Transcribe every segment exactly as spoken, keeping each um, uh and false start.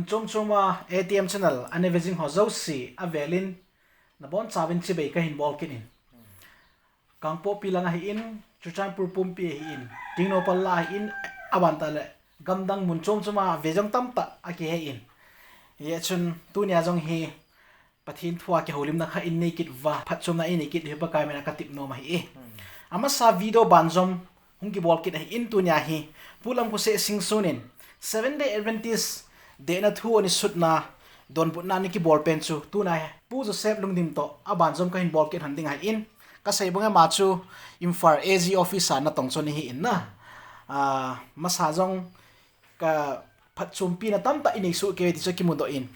Chom chom a A T M channel ana ve jing ho jouse avelin nabonchauvin chibai kahin bol kit in. Kangpokpi lang ahin, Churachandpur pumpi ahin, Tengnoupal lang ahin, aban tah le gamdang mun chom chom a ve jong tamtah akihe in. Hijeh chun tunia jong hi Pathen thu a kihoulimna khat in nei kit uva, phatchomna in nei kit uva Pakai mina katep nom ahi. Amasa video banjom hung kibol kit ahin tunia hi Pu Lamkhoseh Singson in Seventh Day Adventist dehna thu ana sutna, donbutna ana kibol pen chu tuna hi Pu Joseph Lungdim toh abanjom kahin bol kit lhon ding ahin, kasei bang ama chu Imphal A G office a natong chu ahi in na. Ah, masa jong ka phatchompina tamtah inei soh kei ti chu kimudoh in.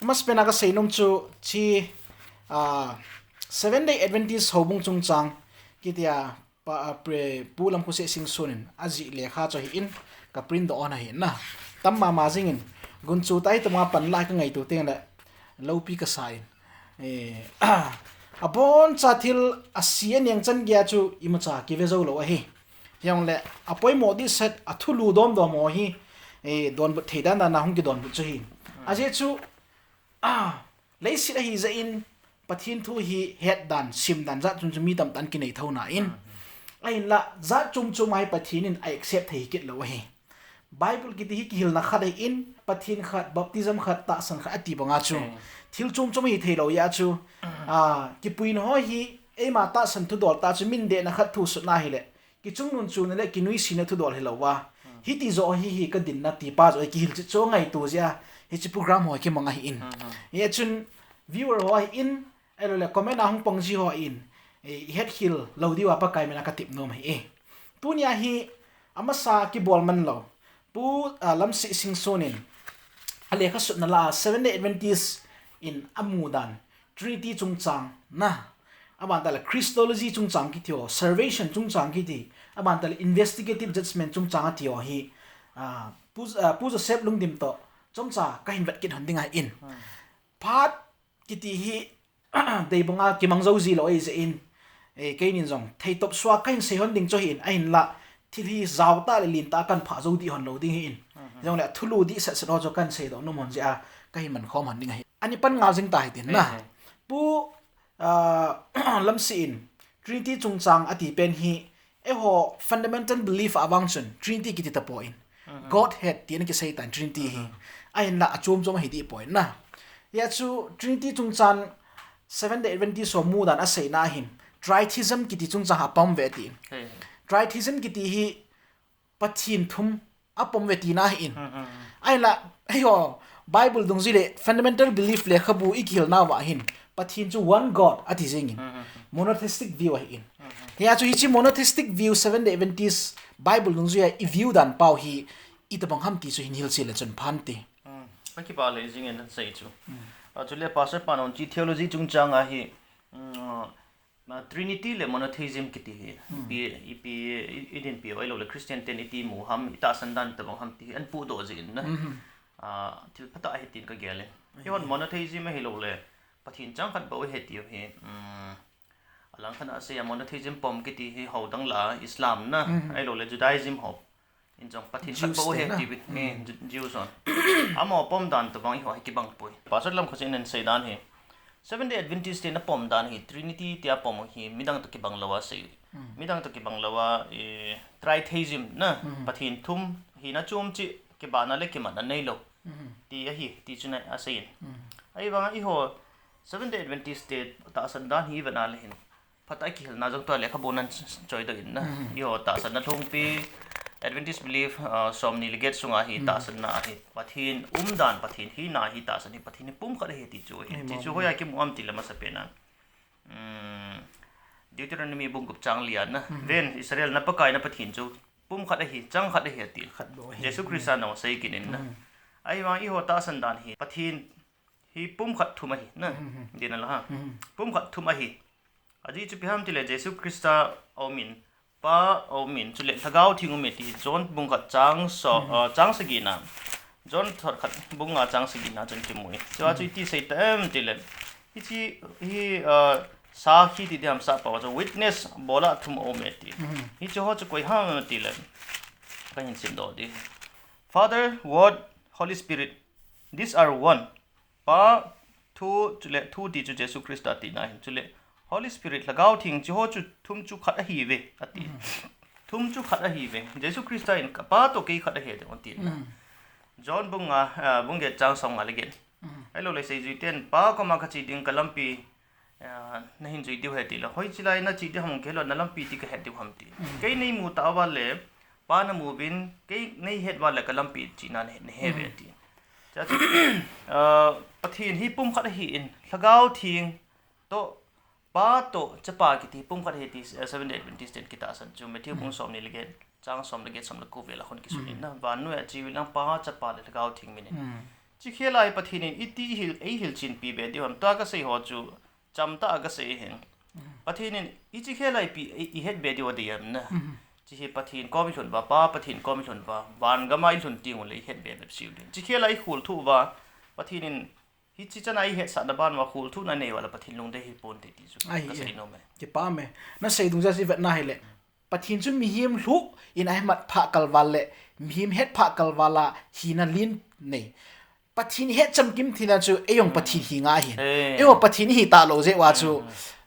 Amasapen a kasei nom chu chi, ah, Seventh Day Adventist houbung chungchang kitia Pa, a, pre, Pu Lamkhoseh Singson in ajih lekha chu ahin, ka print doh on ahi na. Tam mama jing in, gunchu tah a itama pan lai kangaito teng le, loupi kasa in. Eh, aboncha thil ase aneng chan geiya chu imacha kive jou lou ahi. Hijongle, apoimo dehset, athulu domdom ho hi, eh, donbut thei dan dan a hung kidonbut chu ahi. Ajeh chu, ah, leiset ahi jeh in, Pathen thu hi het dan, sim dan, jat chom chom mi tamtah in kinei thou na in. Ahinla, jat chom chom a hi Pathen in a accept thei kit lou ahi. Bible kiti hi kihilna khat ahin, Pathen khat, baptism khat, tahsan khat ati banga chu. Thil chom chom hi thei lou jeh a chu, ah, kipuina ho hi, eima tahsan thudol tah chu min dehna khat thu sutna hile, kichungnung chuna le kinuisatna thudol hilou va. Hiti joh hi hi kadinna ti pa joh hi kihil chu chu ngaito jeh a. Hiche program ho kimang ahi in. Hijeh chun viewer ho ahi in, ahilouleh comment a hung pang ji ho ahi in. Eh, ihet khel lou diu a Pakai mina katep nom ahi e. Tunia hi amasa kibol man lou. Pu, ah, Lamkhoseh Singson in alekha sutna lah a Seventh Day Adventist in amu dan. Trinity chungchang na, aban tah le Christology chungchang kiti ho, salvation chungchang kiti, aban tah le investigative judgment chungchang ati ho hi, ah, Pu, ah, Pu Joseph Lungdim toh chomcha kahin vet kit lhon ding ahi in. Phat kiti hi, dei banga kimang jou ji lou ahi jeh in, eh, keinin jong theitop sua kahin sei lhon ding chu ahi in, ahinla, thil hi jao tah le len tah a kahin phah jou dih lhon lou ding ahi in. Hijongle athulu dehset set ho chu kahin seidoh nom lhon jeh a, kahin man khom lhon ding ahi. Ani pan ngal jing ta hitin na. Pu, ah, Lamkhoseh in, Trinity chungchang ati pen hi, eiho fundamental belief a vang chun, Trinity kiti tapon. Godhead ti ana kisei tan Trinity hi. Ahinla achom chom ahi dih poi na. Hijeh chu Trinity chungchang Seventh Day Adventist ho mudan aseina ahin. Tritheism kiti chungchang apom uve ati. Tritheism kiti hi Pathen thum apom uve tina ahi in. Ahinla, eiho, Bible dungjui le fundamental belief lekhabu ikihilna uva hin. Pathen chu one God ati jing in. Monotheistic view ahi in. Hijeh chu hiche monotheistic view Seventh Day Adventist Bible dungjui a i view dan pau hi itobang ham ti chu hin hilse le chun phante. Kakipah le jing in sei chu. Achule Pastor pan hiche theology chungchang a hi, Trinity le monotheism kiti hi, ipi, ipi, i, idinpi u ahilouleh Christian ten iti mu ham, itahsan dan itobang ham ti hi ahin pudoh jing in na. Thil phatah ahi tin kagel in. Eihon monotheism ahilouleh Pathen chang khat bou ahi tiu hi, alang khat a asei a monotheism pom kiti hi houdang lah a Islam na, ahilouleh Judaism ho. In jong Pathen khat bou ahi tiu hi, Jews hon. Amaho pom dan tobang eiho hi kibang poi. Pastor Lamkhoseh in asei dan hi, Seventh Day Adventist te na pom dan hi Trinity tia pom hi midang toh kibang lou a sei. Midang toh kibang lou a, eh, Tritheism na, Pathen thum hina chom cheh kibahna le kimatna neilou. Ti ahi, ti chu ana asei in. Ahivang eiho Seventh Day Adventist te tahsan dan hi ivet na le hin. Phatah a kihilna jong tua lekhabu nan choidoh in na. Eiho tahsanna lhungpi, Adventist belief, ah, somni le get sunga hi tahsanna ahi. Pathen umdan, Pathen hina hi tahsan hi, Pathen hi pumkhat ahi ti chu ahi. Ti chu hoiya kimu ham tile amasapen a. Deuteronomy bung gup chang li a na. Ven, Israel na Pakai na Pathen chu pumkhat ahi, chang khat ahi ati. Jesu Christa nao sei kit in na. Ahivang eiho tahsan dan hi, Pathen hi pumkhat thum ahi na. Dina la ha. Pumkhat thum ahi. Ajeh chu ipi ham tile Jesu Christa aumin, Pa aumin, chule Lhagao Theng aume ti John bung khat chang so, ah, chang sagi na. John thot khat bung nga chang sagi na chun kimu e. Chua chu iti sei ta em tile. Hiche hi, ah, sakhi ti diham sapa chu witness bola thum aume ti. Hiche ho chu koi ham tile. Kahin simdoh ding. Father, Word, Holy Spirit. These are one. Pa, Thu, chule Thu ti chu Jesu Christa tina ahin. Chule Holy Spirit, Lhagao Theng, hicheho chu thum chu khat ahiuve, ati. Thum chu khat ahiuve. Jesu Christa in, Ka Pa toh kei khat ahi, ati. John bung nga, ah, bung get chang som nga le get. Ahilou le seijuiten, Pa koma kache ding kalampi, ah, nahin jui diu ahi, tile. Hoiche lai nache ding ham, kei lou nalampi ti kahet diu ham, ti. Kei neimu tah uva le, Pa namu uvin, kei neihet uva le kalampi chihna nahe, nahe uve, ati. Chuche chu, ah, Pathen hi pumkhat ahin, Lhagao Theng toh, Pa toh, Chapa kiti pumkhat ahi ti, eh, Seventh Day Adventist ten kitahsan chu, Matthew bung somni le get, chang som le get, som le ko vel a khun kisun in na, vannoiya che uvin lang Pa, Chapa le Lhagao Theng min in. Hiche khel a hi Pathen in iti eihil, eihilchenpi be diu ham, tua kasei ho chu, chamtah a kasei ahin. Pathen in hiche khel a ipi, i, ihet be diu adei ham na. Hiche hi Pathen kom ilhun uva, Pa Pathen kom ilhun uva, van gam a ilhun teng uleh ihet be bep seh ding. Hiche khel a ikholthu uva, Pathen in hiche chan a ihetsahna ban uva kholthuhna nei uva le Pathen lungdei hipon te ti chu kasei nom e. Kipah e. Nasei dungjuiya chu ivet na hile, Pathen chu mihem lhuh in ahi mat phah kalval le, mihem het phah kalval a hina len nei. Pathen ihet chamkim theina chu, eijong Pathen hi ngai ahin. Eiho Pathen ihi talou jeh uva chu,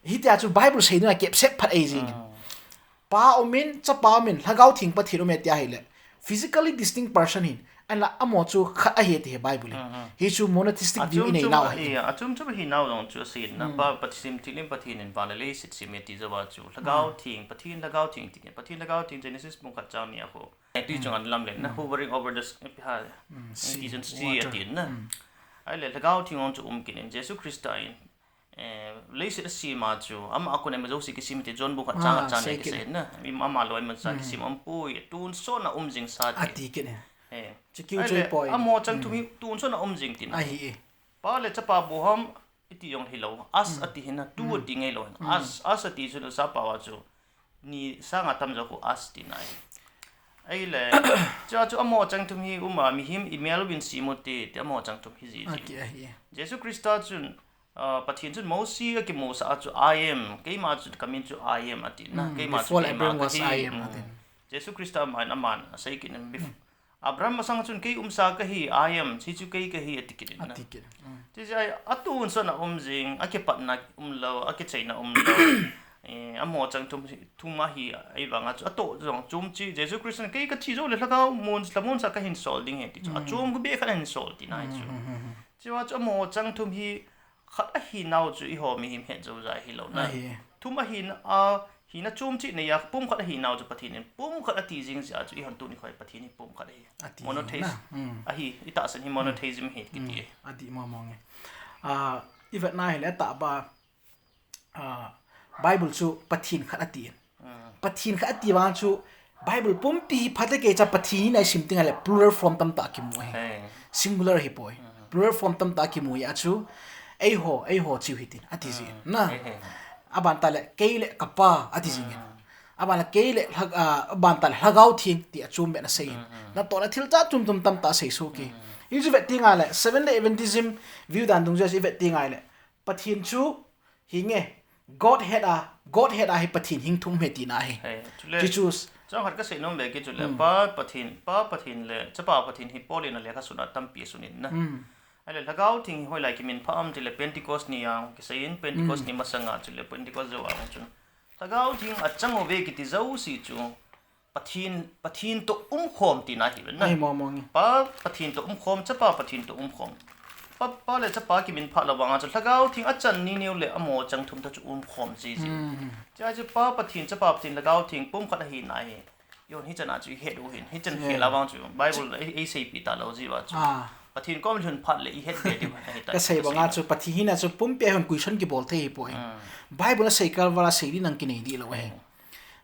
hitia chu Bible sei dungjuiya kepset phat eijing in. Pa um in, Chapa um in, Lhagao Theng Pathen um e tia hile, physically distinct person ahin, ahinla amaho chu khat ahi ti ahi Bible in. Hichu monotheistic view inei nau ahi. Achom chom ahi nau jong chu asei in na, Pa, Pathen, Thilhing Pathen in van le leiset asem e ti jouva chu, Lhagao Theng, Pathen Lhagao Theng ti kit, Pathen Lhagao Theng Genesis bung khat chang ni a khu. Ti chunga lamlen na, hovering over the s-, ipi ham, sea, ti chun sea ati na. Ahile Lhagao Theng jong chu um kit in, Jesu Christa in, eh, leiset asem a chu, ama a kon a ima jouse kisem ti John bung khat chang a chang ni a kisei na. Ima, ama lou a ima cha kisem umpoi, tonsot a um jing sa ti. Ati kit e. Ahile, amaho chang thum hi tonsot a um jing tina. Pa le Chapa bou ham, iti jong hilou. Us ati hina, two ati ngai lou hin. Us, us ati chu nasa pao a chu, ni sanga tamjo khu us tina ahi. Ahile, chua chu amaho chang thum hi um a, mihem imel uvin sem u hite, ti amaho chang thum hi jiji. Jesu Christa chun, ah, Pathen chun Mosi akimusah a chu I am, keima chu kamin chu I am ati na, keima chu keima kahi. Jesu Christa aman, aman asei kit in, Abraham masang chun kei umsa kahi, I am, hichu kei kahi, ati kit in na. Ati kit. Chuti jeh a, atonsot a um jing, akipatna umlou, akichaina umlou. Eh, amaho chang thum, thum ahi, ahivanga chu, atoh jong chom cheh, Jesu Christa in kei kathi jou le Lhagao mon, Lhamon sa kahin sol ding ahi ti chu. Achom khu beh khat ahin sol tina ahi chu. Chua chu amaho chang thum hi khat ahi nau chu eiho mihem het jou jeh hilou na. Thum ahina a, hina chom cheh nei a, pumkhat ahi nau chu Pathen in pumkhat ati jing jeh a chu eihon tuni kho hi Pathen hi pumkhat ahi. Monotheist ahi, itahsan hi monotheism ahi kiti ahi. Ati mong mong e. Ah, ivet na hile atahbeh a, ah, Bible chu Pathen khat ati in. Pathen khat ati vang chu Bible pumpi hi phatecha Pathen in asim teng le plural form tamtah kimu ahi. Singular ahipoi. Plural form tamtah kimu ahi a chu, eiho, eiho chu hitin, ati jin. Na. Aban tah le, kei le ka Pa, ati jin. Aban le kei le, ah, aban tah le Lhagao Theng, ti achom beh in asei in. Natoh le thil cha chom chom tamtah asei soh e. Hichu vet teng le, Seventh Day Adventism view dan dungjuiya chu ivet teng le, Pathen chu, hinge, Godhead a, Godhead a hi Pathen hing thum ahi tina ahi. Hei, chule, Jesu. Chang khat kasei nom beh kit chule, Pa Pathen, Pa Pathen le Chapa Pathen hi Paul in alekhasun a tampi asun in na. Ahile Lhagao Theng hi hoilai kiminphah ham tile Pentecost ni a kisei in, Pentecost ni masanga chule Pentecost jou a chun Lhagao Theng achang uve kiti jouse chu Pathen, Pathen toh umkhom tina ahi ven na. Ahi mong mong e. Pa Pathen toh umkhom, Chapa Pathen toh umkhom. Pa, Pa le Chapa kiminphah lou vanga chu Lhagao Theng achan niniu le amaho chang thum toh chu umkhom jiji. Chua chu Pa Pathen, Chapa Pathen, Lhagao Theng pumkhat ahina hi. Eihon hichan a chu ihet u hin, hichan khel a vang chu Bible ei, eiseipeh talou jeh uva chu. Pathen kom ilhun phat le ihet be diu ahi ta. Kasei banga chu Pathen hina chu pumpi a eihon question kibol thei hipoi. Bible a sei kalval a sei ding nang kinei dih lou ahi.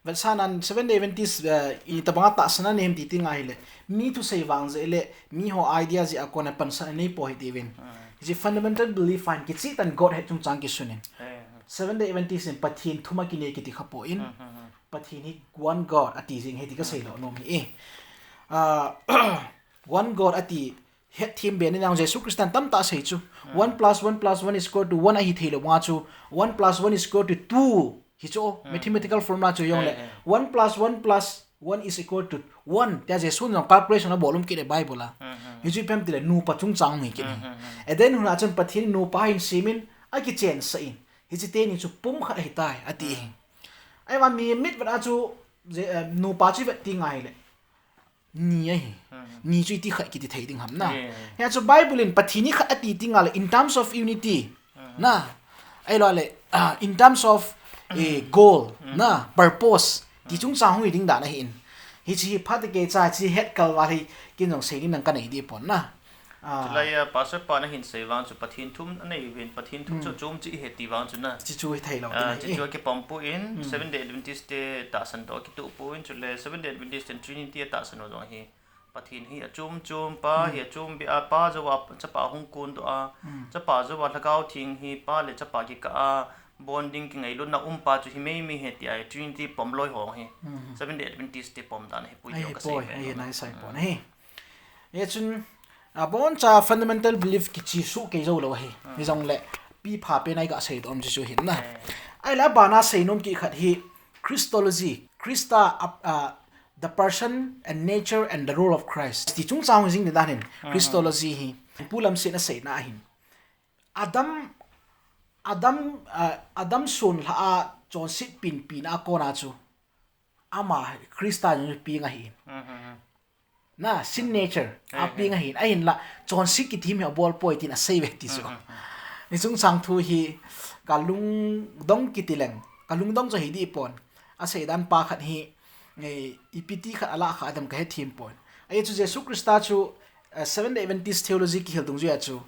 Vetsahnan Seventh Day Adventist, eh, itobanga tahsan anei em ti teng ahile, mi thusei vang jeh le, miho idea jeh a kona pansan anei poi hite uvin. Hiche fundamental belief a hin kicheh tah in Godhead chungchang kisun in. Seventh Day Adventist in Pathen thum a kinei kiti khapoi. Pathen hi one God ati jing ahi ti kasei lou nom ahi e. Ah, one God ati hetthem be ni nang Jesu Christan tamtah asei chu. One plus one plus one is equal to one ahi thei lou vanga chu. One plus one is equal to two. Hichu, mathematical formula chu jong le. One plus one plus One is equal to one. Tia Jesu in jong calculation abol um kit e Bible a. Hmm, hmm. Hichu ipi ham itile nupa chungchang hung hi kit e. Hmm, hmm, hmm. Eden huna chun Pathen in nupa ahin semin, akichensah in. Hiche teni chu pum khat ahitai, ati. Hmm. Ahivang mi mitvet a chu, je-, eh, nupa chu ivet teng ahile. Ni ahi. Hmm. Ni chu iti khat kiti thei ding ham na. Yeah. Hia chu Bible in Pathen hi khat ati teng ahile, in terms of unity. Hmm. Na. Ahilou le, ah, in terms of, eh, goal. Hmm. Na, purpose. Ti chungchang hung hi ding dan ahin. Hiche hi phatecha, hiche het kal val hi, kin jong sei ding nang kanei dipon na. Ah. Chulai a, Pastor pan ahin sei vang chu Pathen thum anei uvin, Pathen thum chu, hmm, chom chu ihe ti vang chu na. Hichu hi thei lou, ah, ding ahi. Hichu akipom pon, hmm, Seventh Day Adventist te tahsan toh kitoh pon, chule Seventh Day Adventist ten Trinity atahsan u jong hi. Pathen hi achom chom, Pa, hmm, hi achom beh a, Pa jouva Chapa hung kondoh a, hmm, Chapa jouva Lhagao Theng hi Pa le Chapa kikah a bonding kingailutna um pa chu hi mei mei ahi tia Trinity pom loi ho hi. Hmm. Seventh Day Adventist te pom dan ahipoi, ahi ti jong kasei poi, ahi, hmm, naisei pon ahi. Hichun, aboncha fundamental belief kiche soh kei jou lou ahi. Hmm. Hijongle, pi pha pen a iga seidoh um chu chu hin na. Eh. Ahile abana seinom kit khat hi Christology, Christa, ah, ah, the person and nature and the role of Christ. Ti chungchang hung jing ding dan hin, hmm, Christology hi. Pu Lamsen aseina ahin. Adam, Adam, ah, Adam sonlhah a chonset penpen a kona chu. Ama Christa jong peng ahin. Hmm, hmm, hmm. Na, sin nature, hmm, apeng ahin. Ahinla, chonset kiti hi abol poi tin asei ve ti chu. Hmm, hmm, hmm. Hiche chungchang thu hi kalungdong kiti leng. Kalungdong chu hi dipon. Asei dan pa khat hi, eh, ipi ti khat alah kha adam kahethem pon. Ahi chu Jesu Christa chu, eh, Seventh Day Adventist theology kihil dungjuia chu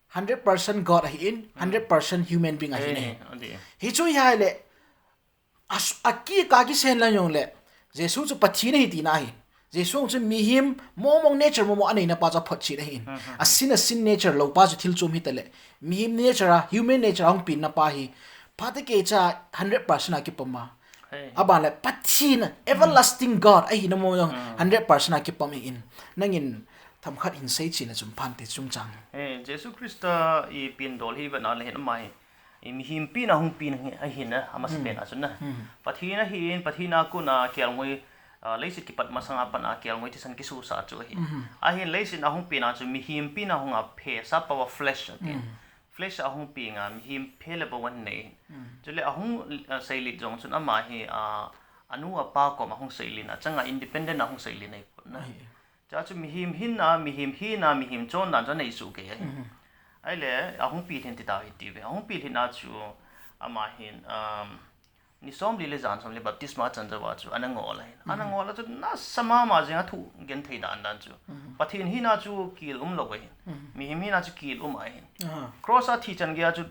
hundred percent God ahin, hmm, hundred percent human being ahin. Eh, ahi. Adi. Hichu hi ahile, As-, akikah a kisei lang jongle, Jesu chu Pathen ahi tina ahi. Jesu chu mihem, mong mong nature mong mong aneina pa chu aphotchet ahin. Hmm, hmm, hmm. A sin, a sin nature lou pa chu thil chom hitale. Mihem nature a, human nature a hung penna pa hi. Phatecha hundred percent a kipom a. Hey. Aban le Pathen, everlasting God, ahina mong jong, hmm, hundred percent a kipom ahin. Nangin themkhat hin seichen le chun phante chungchang. Hey, Jesu Christa i pengdol hi vetna le hin ama hi. I mihem pen a hung pen ahi, ahin a, amasapen a chun na. Hmm. Pathen ahin, Pathen a kona kelngoi, ah, leiset kipat masanga pat a kelngoi thisan kisosah chu ahi. Hmm. Ahin leiset a hung pen a chu mihem pen a hung a phe, sap a flesh ati. Hmm. Flesh a hung peng a mihem phe le bou anei. Hmm. Chule ahung, ah, seilet jong chun ama hi, ah, anu apa kom a hung seilen a, changa independent a hung seilen ahipon na. Ahi. Chua chu mihem hinna, mihem hina, mihem chondan chu anei soh kei ahi. Mhm. Ahile, ahung pilhin ti tau hite ve. Ahung pilhin a chu, ama hin, um, ni somli le jan somli baptisma achan jouva chu, ana ngol ahi. Mhm. Ana ngol a chu, nasa mama jeng a thu genthei dan dan chu. Mhm. Pathen hina chu kel umlou ahi. Mhm. Mihem hina chu kel um ahi. Aha. Cross a thi chan geiya chu,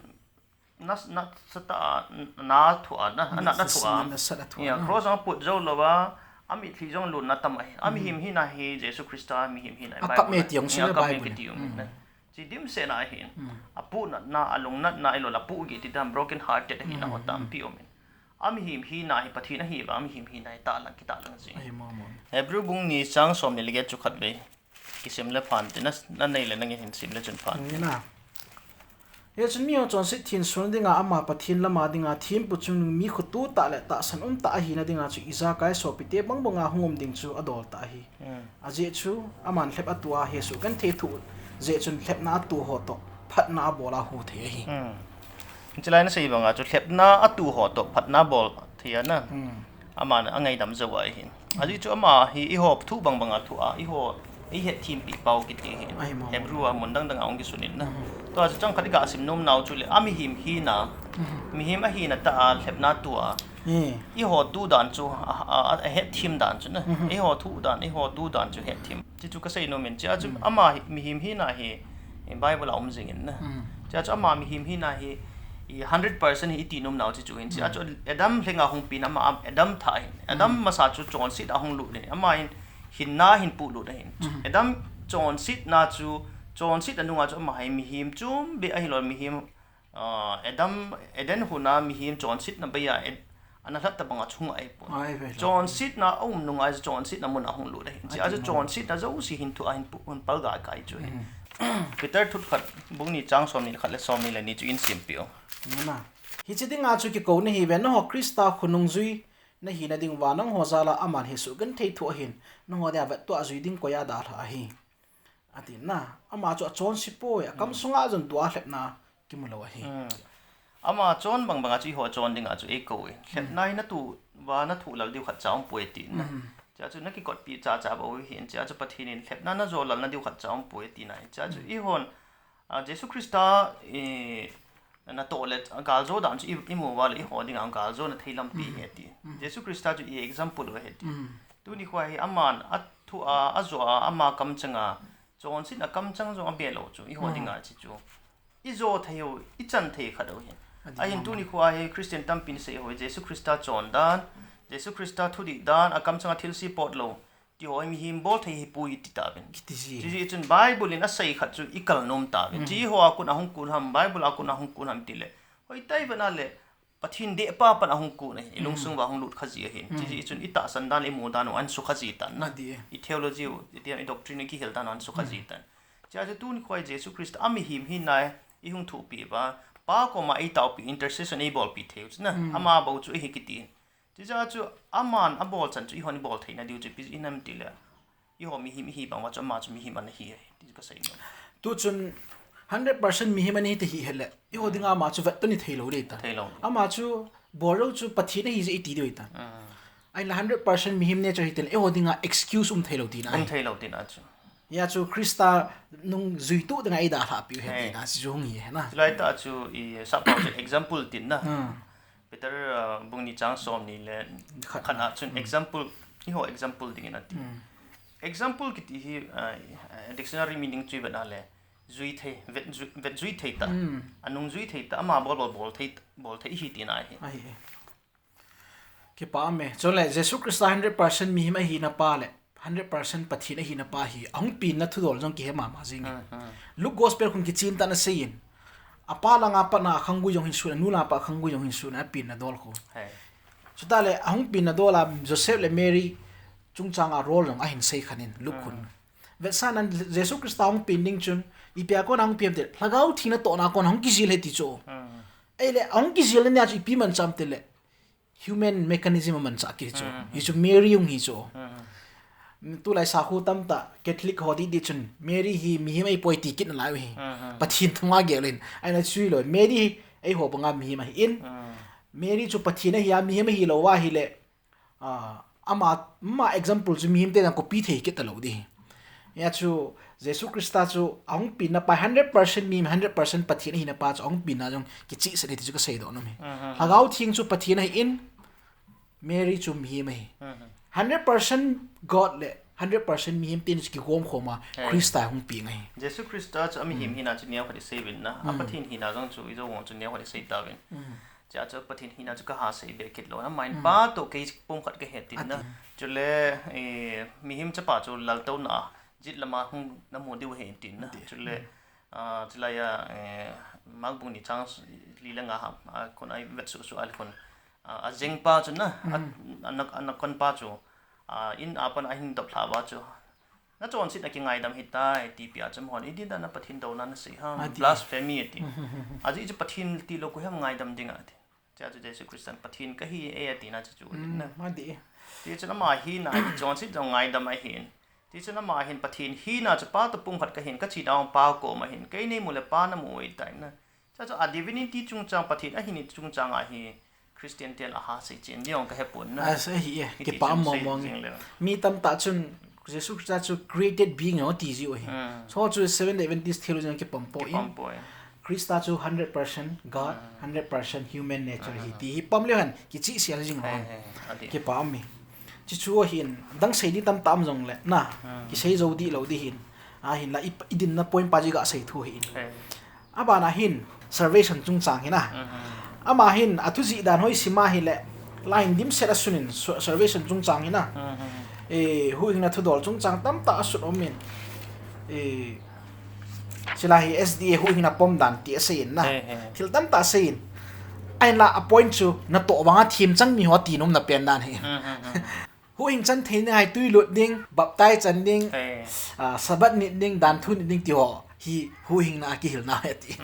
Nas-, nasatah a, na thu a, na, na, na thu a. Nasatah a thu a, yeah, na. Cross a put jou louva, amitlhi jong lonna tam ahi. A mihem hina hi Jesu Christa mihem hina. A kap me ti jong chu Bible in. A kap me kiti jong na. Chi dimset na ahi. A pu natna, a lung natna, ahilou le a pu gih ti dan broken hearted ahina ho tampi um in. A mihem hina hi Pathen ahiuva, a mihem hina hi tahlang, kitahlang jing. Ahi mo mo. Hebrew bung ni chang somni le get chu khatvei kisim le phan tin, na, nanei le nangin hin sim le chun phan tin. Nge na. Hichun miho chonset thensun dinga ama Pathen lama dinga thempu chungnung mi khotutah le tahsan umtah ahina dinga chu ijakai sopite bangbanga hung um ding chu adol tah ahi. Hmm. Ajeh chu aman lhep atoh a hesoh genthei thoh jeh chun lhepna atoh ho toh phatna abol a hu thei ahi. Hmm. Chulai nasei banga chu lhepna atoh ho toh phatna bol thei ana. Hmm. Aman angaidam jou ahin. Ajeh chu ama hi eiho thu bangbanga thoh a, eiho, eihet thempi pau kiti hin. Ahi mo. Hebrew a mun dang dang a hung kisun in na. Mhm. Tua chu chang khat iga sim nom nau chu le, a mihem hina, mhm, mihem ahina tah a lhepna atoh a. Eh. Eiho tu dan chu, a, a, a, ahet them dan chu na. Mhm. Eiho thu dan, eiho tu dan chu het them. Chi chu kasei nom in, chua chu, mm, ama hi, mihem hina hi, hi Bible a um jing in na. Mm. Chua chu ama mihem hina hi, i hundred percent hi iti nom nau chi chu hin. Chua chu Adam lhenga hung pen ama, Adam thah hin. Adam masa chu chonset a hung lut in. Ama hin hinna hin puhlut ahin. Mm. Adam chonsetna chu, chonset anunga chu ama hi mihem chom beh ahilou mihem Ah, Adam, Eden huna mihem chonsetna beiya, Ed-, ana lhat tabanga chunga ahipon. Ai, ve lou. Chonsetna aum nunga chonsetna mun ahung lut ahin. Chua chu chonsetna jouse hin thu ahin pu-, hun palga kai chu ahi. Mm. Peter thot khat, bung ni chang somni le khat le somni le ni chu in simpi o. Nge na. Hiche dinga chu kikouna hive, nangho Christa khonung jui nahina diuva nangho jal a aman hesoh genthei thoh ahin, nangho dia vettoh a jui ding koi a dalha ahi, ati na. Ama chu achonse poi, akam sunga jong tua lhepna kimu lou ahi. Ama chon bang bang a chu eiho chon dinga chu eikou e. Lhepna hi natoh uva nathoh lal diu khatcha umpoi ati na. Chea chu nakikotpi chacha bou ahin, chea chu Pathen in lhepna najo lal na diu khatcha umpoi ati na. Chea chu eihon, a, Jesu Christa, i, natoh le, a, galjo dan chu i, imu uva le eiho dinga galjo na thei lampi ahi ati. Jesu Christa chu i example u ahi ati. Tuni khoa hi aman athoh a, ajo a, ama kamcheng a, chonsetna kamcheng jong abeh lou chu eiho dinga chi chu ijo thei u, ichan thei khat u ahi. Ahin tuni khoa hi Christian tampin sei u ahi, Jesu Christa chon dan, Jesu Christa thudih dan, akamcheng a thilse pot lou, tiho hi mihem bol thei hipoi ati tauvin. Chijeh chun Bible in asei khat chu ikal nom tauvin. Chiho a kon ahung kon ham, Bible a kon ahung kon ham tile, hoitah in vet na le, Pathen dehpa pan ahung kon ahi, ilungsung uva hung lut kha ji ahin. Chijeh chun itahsan dan, imu dan u ahin sukha ji tan na. I theology u, i doctrine u kihil dan u ahin sukha ji tan. Chea chu tuni khoa Jesu Christa a mihem hina ihung thohpi uva, Pa koma eitaopi, intercession eibolpi thei u chu na. Ama bou chu ahi kiti. Chijeh chu aman abol chan chu eihon ibol theina diu chu ipi jeh ham tile, eiho mihem ihi bang uva chu ama chu mihem ana hi ahi ti chu kasei nom. Tuchun hundred percent mihem ana hi ti hile, eiho dinga ama chu vetton ithei lou ding ahitan. Ama chu bol lou chu Pathen ahi jeh iti diu ahitan. Ahinla hundred percent mihem nature hitile eiho dinga excuse um thei lou tina ahi. Hia chu Christa nungjuitu dinga eidalhahpi u ahi tina, chuchu hung hi ahi na. Chulai tah chu i sappao chu example tin na. Peter, a, bung ni chang somni le khat a chun example, eiho example dingin ati. Example kiti hi, a, dictionary meaning chu ivet na le, jui thei, vet jui, vet jui thei tah, anungjui thei tah, ama bol bol bol thei, bol thei ahi tina ahi. Kipah e. Chule Jesu Christa hundred percent mihem ahina pa le hundred percent Pathen ahina pa hi ahung penna thudol jong kihe mama jing e. Luke Gospel khun kichen tah in aseiyin, apa langa pat a akhanggui jong ahin sun, anu langa pat a akhanggui jong ahin sun, apenna dol khu. Chutah le ahung penna dol a Joseph le Mary chungchang a role jong ahin sei khen in Luke khun. Vetsahnan Jesu Christa ahung pen ding chun ipi a kon ahung pen ham tile, Lhagao Theng natohna a kon ahung kijel ahi ti chu. Ahile ahung kijel na nia chu ipi manchah ham tile, human mechanism amanchah kit chu. Hichu Mary jong hi chu. Tulai sakhu tamtah Catholic ho didi chun Mary hi mihem ahipoi ti kit nalai u ahi. Pathen thunga gel in. Ahina chu hilou, Mary hi eiho banga mihem ahin. Mary chu Pathen ahi a mihem ahilou ahile, a, ama, ama example chu mihemte dinga copy thei kit talou ding. Hia chu Jesu Christa chu ahung penna pa hundred percent mihem, hundred percent Pathen ahina pa chu ahung penna jong kichehset ahi ti chu kaseidoh nom e. Lhagao Theng chu Pathen ahin, Mary chu mihem ahi. Hundred percent God le hundred percent mihem teni chu kigom khom a Christa ahung peng ahi. Jesu Christa chu amihem hina chu neokhat isei uvin na, a Pathen hina jong chu ijou vang chu neokhat isei tauvin. Chea chu Pathen hina chu kaha sei be kit lou, ama in Pa toh kei pumkhat kahi tin na. Chule, eh, mihem chapa chu laltouna a jet lama hung namu diu ahi tin na. Chule, a, chulai a, eh, Mark bung ni chang li le nga ham, a, khun a ivet suhsuh a le khun, a, ajengpa chu na, a, ana, ana konpa chu, a, in a pat a ahin doplhah uva chu, nachonsetna kingaidam ahitai, tipi a chu amahon idin dan a Pathen douna nasei ham, blasphemy ati. Ajeh chu Pathen tilou koi ham ngaidam ding ati. Chea chu Jesu Christan Pathen kahi e atina chu chu atin na. Tichun ama hina hi chonset jong ngaidam ahin. Tichun ama hin Pathen hina chu Pa toh pumkhat kahin, kache dau Pa koma hin, kei neimu le Pa namu ahitai na. Chea chu a divinity chungchang, Pathen ahina chungchang a hi Christian ten aha seichen ding jong kahepon na. Ahi e, kipah mong mong. Mi tamtah chun Jesu Christa chu created being jong ati jiu ahi. Chu chu Seventh Day Adventist theology jong kipom poi. Christa chu hundred percent God, hundred percent human nature ahi ti hi pom leu hen kichehsel jing lou. Kipah e. Chuchu ahin, dang sei ding tamtah um jongle na, kisei jou dih lou ding ahin. Ahinla i, idinna point pa chu iga sei thou ahin. Abana hin salvation chungchang hi na. Ama hin athujih dan ho isim a hile, lai in dimset asun in, salvation chungchang hi na. Eh, huhhingna thudol chungchang tamtah asut um in. Eh, chulai hi S D A huhhingna pom dan ti asei in na. Thil tamtah asei in. Ahinla a point chu natoh vanga themchang miho ati nomna pen dan hi. Huhhing chan thei ding ahi, twi lut ding, baptize chan ding, a, Sabbath nit ding, danthu nit ding tiho hi huhhingna a kihilna ahi ati.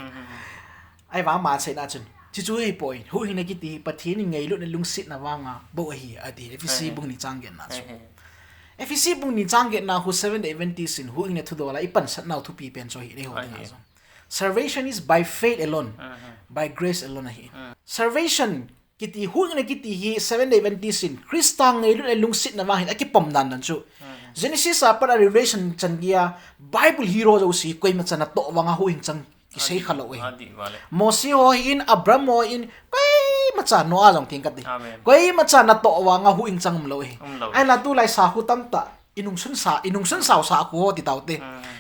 Ahivang ama seina chun Chuchu ahipoi, huhhingna kiti hi Pathen in ngailutna lungsetna vanga bou ahi, ati, Ephesi bung ni chang getna chu. Ephesi bung ni chang getna khu Seventh Day Adventist in huhhingna thudol a ipansatnau thupi pen chu ahi, eiho dinga jong. Salvation is by faith alone, by grace alone ahi. Salvation kiti, huhhingna kiti hi Seventh Day Adventist in Christa ngailutna lungsetna vang hin akipom dan dan chu. Genesis a pat a Revelation chan geiya Bible hero jouse koima chan natoh vanga huhhing chang kisei khalou ahi. Mose ho hin, Abraham ho hin, koima cha, Noah jong ting kati. Koima cha natoh vanga huhhing chang umlou ahi. Ahinla tulai sakhu tamtah inungsun sa, inungsun sao sakhu ho ti taute.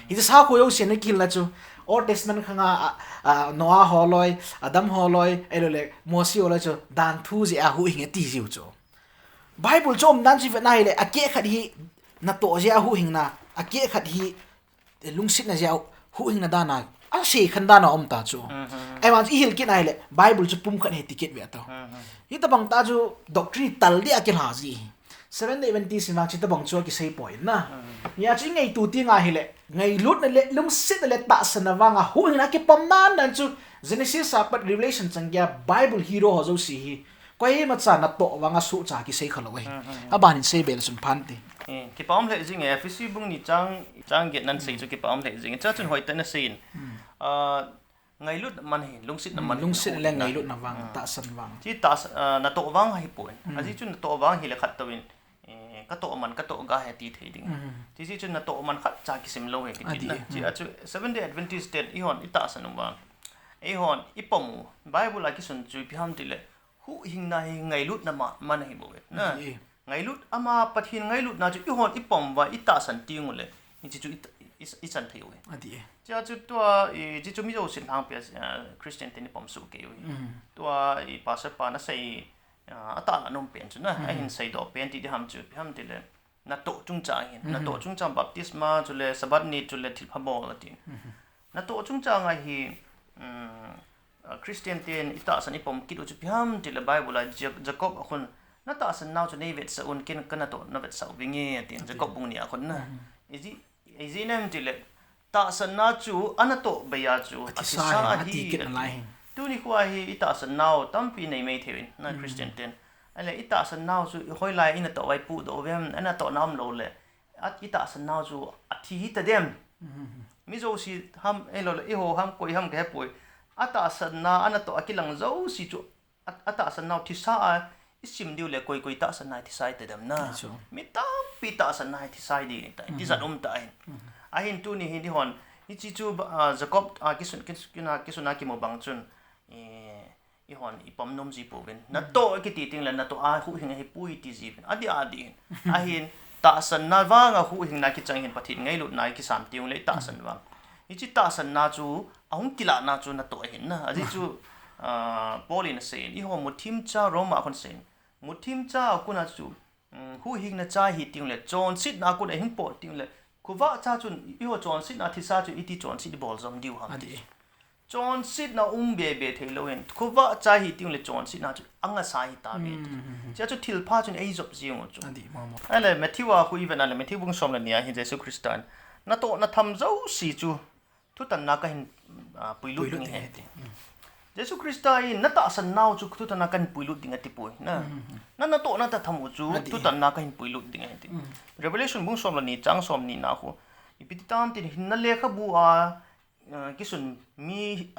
Hiche sakhu jouse na kihilna chu Old Testament khanga, a, a, Noah holoi, Adam holoi, ahilouleh Mose holoi chu danthu jeh a huhhing ati jiu chu. Bible chu umdan chu ivet na hile, akeh khat hi natoh jeh a huhhingna, akeh khat hi lungsetna jeh a huhhingna dan a, asei khen dan a um ta chu. Ahivang chu ihil kit na hile, Bible chu pum khat hi ti kit ve tao. Hitobang tah chu doctrine tal deh a kilha ji ahi. Seventh Day Adventist in vang chutobang chu akisei poi na. Hia chu ingaito teng ahile, ngailutna le lungsetna le tahsanna vanga huhhingna kipom dan dan chu Genesis a pat Revelation chan geiya Bible hero ho jouse hi koima cha natoh vanga suhcha kisei khalou ahi. Aban in sei be le chun phante. Kipa um lheh jing e, Ephesi bung ni chang, chang get nan sei chu kipa um lheh jing e. Chuchun hoitah in asei in. Ngailut man hi, lungsetna man hi, lungsetna le ngailutna vang, tahsan vang. Chi tahsan, natoh vang ahipoi. Ajeh chu natoh vang hile khat touvin, katoh man, katoh ga ahi ti thei ding. Chi, chi chu natoh man khatcha kisim lou ahi kiti na. Chi a chu Seventh Day Adventist ten eihon itahsan uva, eihon ipom u, Bible a kisun chu ipi ham tile, huhhingna hi ngailutna ma, man ahibouve na. Ngailut ama Pathen ngailutna chu eihon ipom uva itahsan teng ule, hiche chu i, i, ichan thei uve. Chi a chu tua, hiche chu mi jousen lhangpia, Christian ten ipom soh kei uve. Tua pastor pan asei, atahsan nom pen chu na, ahin seidoh pen ti diham chu ipi ham tile, natoh chungchang hin, natoh chungchang baptisma chule Sabbath ni chule thilpha bol ati. Natoh chungchang a hi, Christian ten itahsan ipom kit u chu ipi ham tile Bible a Ja, Jacob a khun, natahsan nau chu neivetsah un, ken kanatoh navetsah uvinge atin, Jacob bung ni a khun na. Ijeh, ijeh inem tile, tahsanna chu anatoh bei a chu athisa ahi ati. Tunikho a hi itahsan nau tampi nei mai thei uvin na Christian ten. Ahile itahsan nau chu hoilai inatoh uva ipuhdoh uvem, anatohna umlou le, itahsan nau chu athi hitadem. Mi jouse ham, ahiloule eiho ham, koi ham kahepoi. Atahsanna, anatoh a kilang jouse chu, atahsan nau thisa a isim diu le koi koi tahsanna thisa hitadem na. Mi tampi tahsanna thisa ding ahitai, tijat umtah ahin. Ahin tuni hin eihon, hiche chu Jacob a kisun, kisun a kimu bang chun, eihon ipom nom ji pouvin. Natoh kiti tengle natoh a huhhing ahipoi ti jiuvin. Adih adih in. Ahin tahsanna vanga huhhingna kichang hin Pathen ngailutna kisan tengle itahsan vang. Hiche tahsanna chu ahung kilahna chu natoh ahin na. Ajeh chu Paul in asei in, eiho muthimcha Roma a khun asei in, muthimcha a kona chu huhhingna cha hi tengle, chonsetna a kona ihung pot tengle, khovah cha chun eiho chonsetna thisa chu iti chonset ibol jom diu ham ti. Chonsetna um bebe theilouvin, khovah cha hi tengle chonsetna chu angasa hitauve ti. Chea chu thilpha chun eijop jing u chu. Ahile Matthew a khu ivet na le Matthew bung som le ni a hi Jesu Christa in, natohna tham jouse chu thutanna kahin puilut ding ahi ati. Jesu Christa in natahsan nau chu thutanna kahin puilut ding atipoi na. Nanatohna tah tham u chu thutanna kahin puilut ding ahi ati. Revelation bung som le ni chang somni na khu, ipi ti tam tin, hinna lekhabu a kisun mi,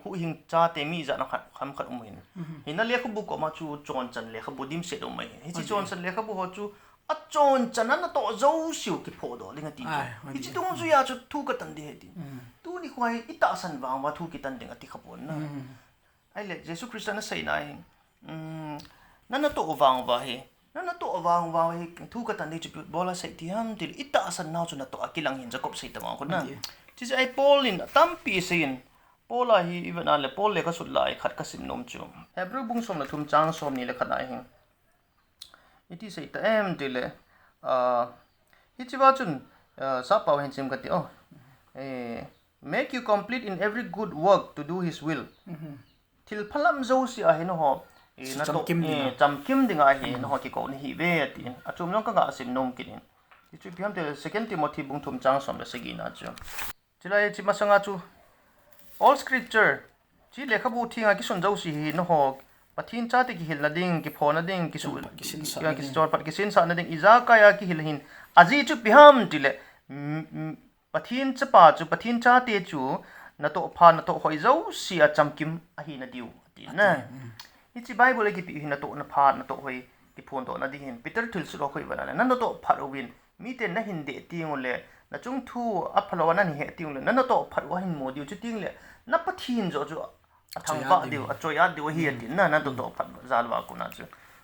huhhing chate mi ijat ham khat, ham khat um ahin. Hinna lekhabu koma chu chonchan lekhabu dimset um ahi. Hiche chonchan lekhabu ho chu achonchan a natoh jouseu kiphohdoh ding ati chu. Hiche dungjui a chu thu katan ding ahi ti. Tunikho hi itahsan vang uva thu kitan ding ati khapon na. Ahile Jesu Christa in aseina hi, nanatoh vang uva hi, nanatoh vang uva hi thu katan ding chu ipi bol a sei ti ham tile, itahsan nau chu natoh a kilang ahin, Jacob sei tobang khu na. Chuche a hi Paul in tampi asei in, Paul a hi ivet na le Paul lekhathot lai khat kasim nom chu, Hebrew bung som le thum chang somni le khat a hi, iti sei ta em tile, hichea chun, sappao hin sim kati o. Make you complete in every good work to do his will. Thilpha lam jouse a hi nangho, natoh, chamkim dinga hi nangho kikou nahiuve atin. Achom jong kagah sim nom kit in. Hichu ipi ham tile Second Timothy bung thum chang som le sagi na chu. Chulai hiche masanga chu, all scripture Hiche lekhabu thenga kisun jouse hi nangho Pathen chate kihilna ding, kiphona ding, kisu-, chonphat kisinsahna ding. Kichonphat kisinsahna ding, ijakai a kihil ahin. Ajeh chu ipi ham itile, mm, mm, Pathen chapa chu, Pathen chate chu, natoh pha, natoh hoi jouse a chamkim ahina diu, ati na. Ati, mm. Hiche Bible a kipeh hi natoh na pha, natoh hoi kiphondohna ding ahin. Peter thilse ho khu ivet a le, na natoh phat uvin, miten nahin deh teng ule, nachung thu aphalou a nahin het teng ule, na natoh phat u ahin mu diu, chuteng le, na Pathen joh chu athangvah diu, achoi-at diu ahi, ati na, natoh phat jal uva kona chu.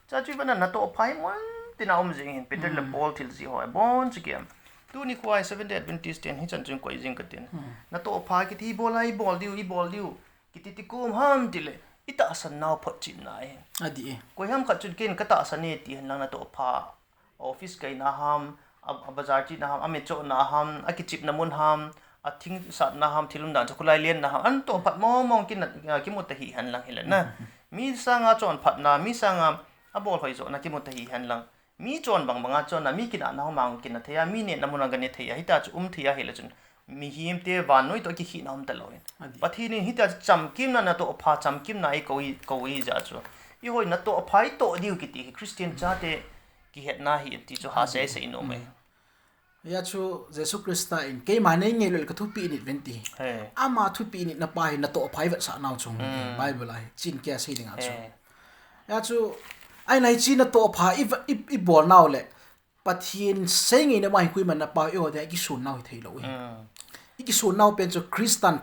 Chuche chu ivet a le natoh pha hi mun tina um jing ahin, Peter le Paul thilse ho, abon chu kiam. Tuni khoa hi Seventh Day Adventist ten hichan chu koi jing katin. Natoh pha kiti bol a ibol diu, ibol diu. Kiti ti kum ham itile, itahsan nau photchetna ahi. Adi e. Koi ham khat chun ken katahsan e ti henlang natoh pha. Office kaina ham, a, a bazar chena ham, a michona ham, akichepna mun ham, athing satna ham, thil umdan chu kholai lenna ham, anatoh phat mong mong kina, a, kimu ta hi henlang hile na. Mi sanga chonphatna, mi sanga abol hoi johna kimu ta hi henlang. Mi chon bang banga chonna, mi kinahna ho mang kina thei a, mi nehna mun a gane thei a, hita chu um thei a hile chun. Mihemte vannoi toh kikhehna um talou in. Adi. Pathen in hita chamkimna natoh pha chamkimna eikou, kou jeh a chu. Eiho natoh pha itoh diu kiti hi Christian chate kihetna ahi ti chu hahsa a isei nom e. Hia chu Jesu Christa in, keima neingailut le kathupeh in ven ti. He. Ama thupeh in na pa hi natoh pha ivetsah nau chu. Bible a hi, chin kei a sei ding a chu. He. Hia chu, ahinla hiche natoh pha i, i, ibol nau le, Pathen seingaina ma hi koiman na pa eiho dia ikison nau hi theilou hi. Ikison nau pen chu Christan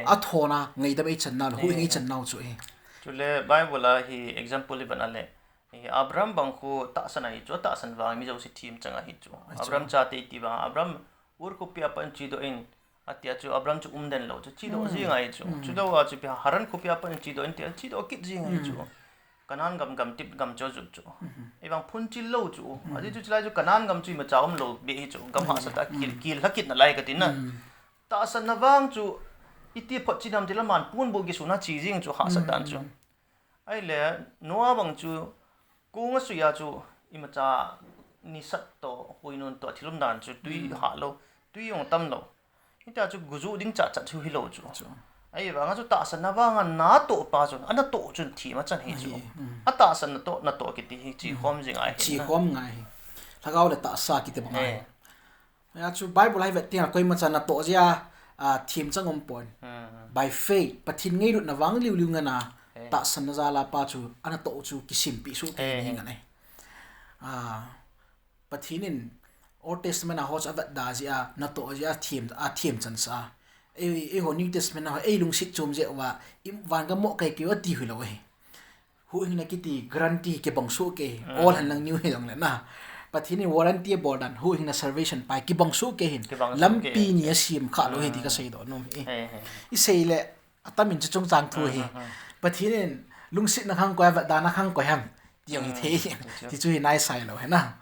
athona ngaidam eichan nau le, huhhing eichan nau chu hi. Chule Bible a hi example ivet a le, hi Abraham bang khu tahsan ahi chu, tahsan vang mi jouse themchang ahi chu. Abraham chate iti vang, Abraham Ur khopi a pat in chedoh in, atia chu Abraham chu umden lou chu, chedoh jing ahi chu. Chedoh a chu ipi ham, Haran khopi a pat in chedoh in tia, chedoh kit jing ahi chu. Canaan gam, gamtep gam chu ajot chu. Ahivang phunchil lou chu. Ajeh chu chulai chu Canaan gam chu imacha umlou beh hi chu. Gam hahsatah a kil, kil lha kit nalai kati na. Tahsanna vang chu iti photchet ham tile aman ponbuh kisuna che jing chu hahsatah chu. Ahile Noah bang chu kong asui a chu imacha nisat toh, huinun toh, thil umdan chu tui hah lou, tui jong tam lou. Hitia chu gujuh ding chatchat chu hilou chu. Ahivanga chu tahsanna vanga natoh pa chun, anatoh chun them achan ahi chu. Atahsan natoh, natoh kiti hi chekhom jing ahi. Chekhom ngai hi. Lhagao le tahsa kiti bang ahi. Hia chu Bible a hi vet teng a koimacha natoh jeh a, a, themchang umpon. By faith, Pathen ngailutna vang liu liu ngen a, tahsanna jal a pa chu, anatoh chu kisimpeh soh kei ngen ahi. A, Pathen in Old Testament a ho chu avetda jeh a, natoh jeh a them, athemchansah a. Ei, eiho New Testament a ho, eilungset chom jeh uva, i, van gam mo kaikei u ati hilou ahi. Huhhingna kiti guarantee kibang soh kei, old hen lang new hijongle na. Pathen in warranty abol dan, huhhingna salvation pa hi kibang soh kei hin. Lampi ni asem khalou hi ti kaseidoh nom e. Isei le, atamin chu chungchang thu hi. Pathen in lungsetna khang koi, avetdana khang koi ham ti jong hithei. Ti chu hi naisai lou hi na.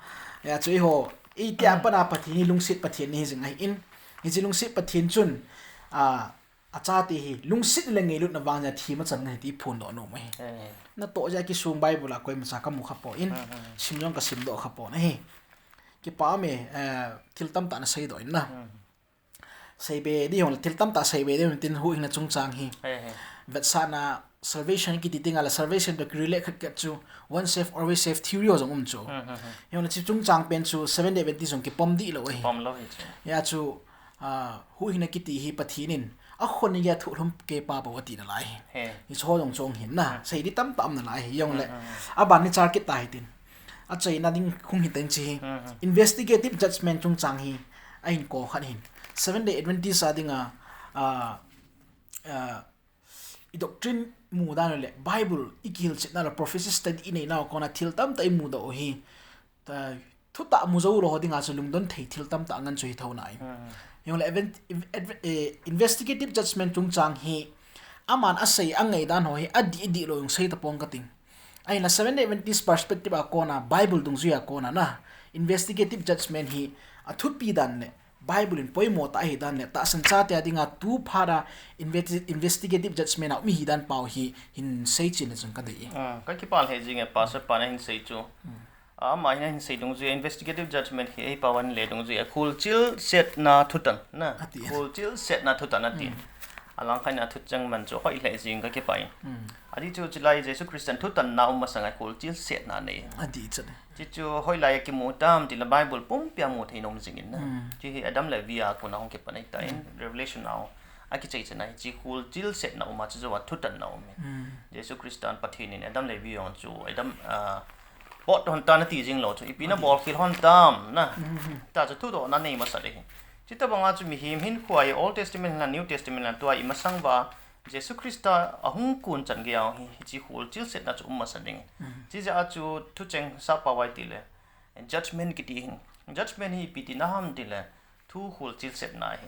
Hia chu eiho, itia pat a Pathen hi lungset Pathen ni hijing ahin. Hiche lungset Pathen chun, a, achate hi lungset le ngailutna vang jeh a them achan ngai ti phondoh nom ahi. Natoh jeh a kisong Bible a koimacha kamu khapon, sim jong kasimdoh khapon ahi. Kipah e, eh, thil tamtah naseidoh in na. Seibe ding jongle thil tamtah seibe ding tin huhhingna chungchang hi. Vetsahna salvation kiti tengle salvation toh kirelate khat khat chu once saved, always saved theory ho jong um chu. Hijongle hiche chungchang pen chu Seventh Day Adventist jong kipom dih lou ahi. Hia chu, a, huhhingna kiti hi Pathen in akhonung geiya thohlhum kei pa bou ati nalai hi. Hiche ho jong chu hung hin na. Sei ding tamtah um nalai hi. Hijongle aban ni char kit ta hitin. Achaina ding hung hitin hiche hi. Investigative judgment chungchang hi ahin kou khat hin. Seventh Day Adventist a dinga, a, a, i doctrine mudan le Bible ikihilchetna le prophecy study ineinau kona thil tamtah imudoh u hi. Thutah mu joulou ho dinga chu lungdon thei thil tamtah ngen chu hithou nai. Hijongle investigative judgment chungchang hi aman asei angaidan ho hi adih dihlou jong sei tapong kating. Ahinla Seventh Day Adventist perspective a kona Bible dungjuia kona na investigative judgment hi athupi dan le Bible in poimo tah ahidan le tahsan chate a dinga tu phat a investigative judgment a um hidan pau hi hin seichen le chun kadei e. Kakipah lheh jing e, Pastor pan ahin sei chu. Ama hin ahin sei dungjuia investigative judgment hi eipao anle dungjuia kholchil setna thutan na. Kholchil setna thutan ati. Alangkhat a thucheng man chu hoilheh jing kakipah in. Ati chu chulai Jesu Christan thutanna um masanga kholchil setna anei. Ati chu. Chuchu hoilai a kimu tam tile Bible pumpia mu thei nom jingin na. Chu hi Adam le Evi a kona hung kipan ahitan, Revelation a akichai chan ahi, chu kholchil setna um a chu jouva thutanna um in. Jesu Christan Pathen in Adam le Evi jong chu Adam, ah, pot hon tan ati jing lou chu, ipi nabol khel hon tam na. Ta chu thudohna nei masa ding ahi. Chutobanga chu mihem hinkhoa hi Old Testament hinlang New Testament hinlang tua imasang uva Jesu Christa ahung kon chan geiya hi, hiche kholchil setna chu um masa ding. Chijeh a chu thucheng sap a vai tile judgment kiti hin. Judgment hi ipi tina ham tile thu kholchil setna ahi.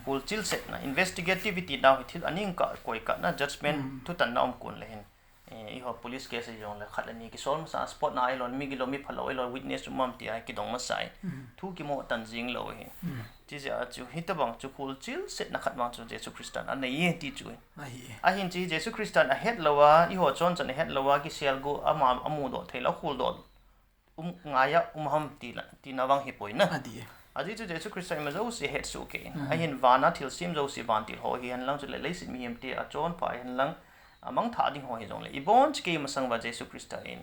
Kholchil setna, investigative iti nau hi thil aning kah koi kah na judgment thutanna um kon le hin. Eh, eiho police case jongle khat le ni kisol masa, spot na ahilou, mi gilou, mi phalou ahilou, witness um am tia kidong masa in. Thu kimo tan jing lou hi. Chijeh a chu, hitobang chu kholchil setna khat vang chu Jesu Christan anei e ti chu. Ahi. Ahin chu Jesu Christan ahet louva, eiho chon chan ahet louva, kiselguh ama amudoh thei lou, kholdoh um ngai a um ham ti la, tina vang hipoi na. Ati. Ajeh chu Jesu Christa ima jouse hetsoh kei in. Ahin vana thilsem jouse vantil ho hihen lang chule leiset mihem te achonpha hihen lang, amangthah ding ho hijongle. Ibon chekei masang uva Jesu Christa in.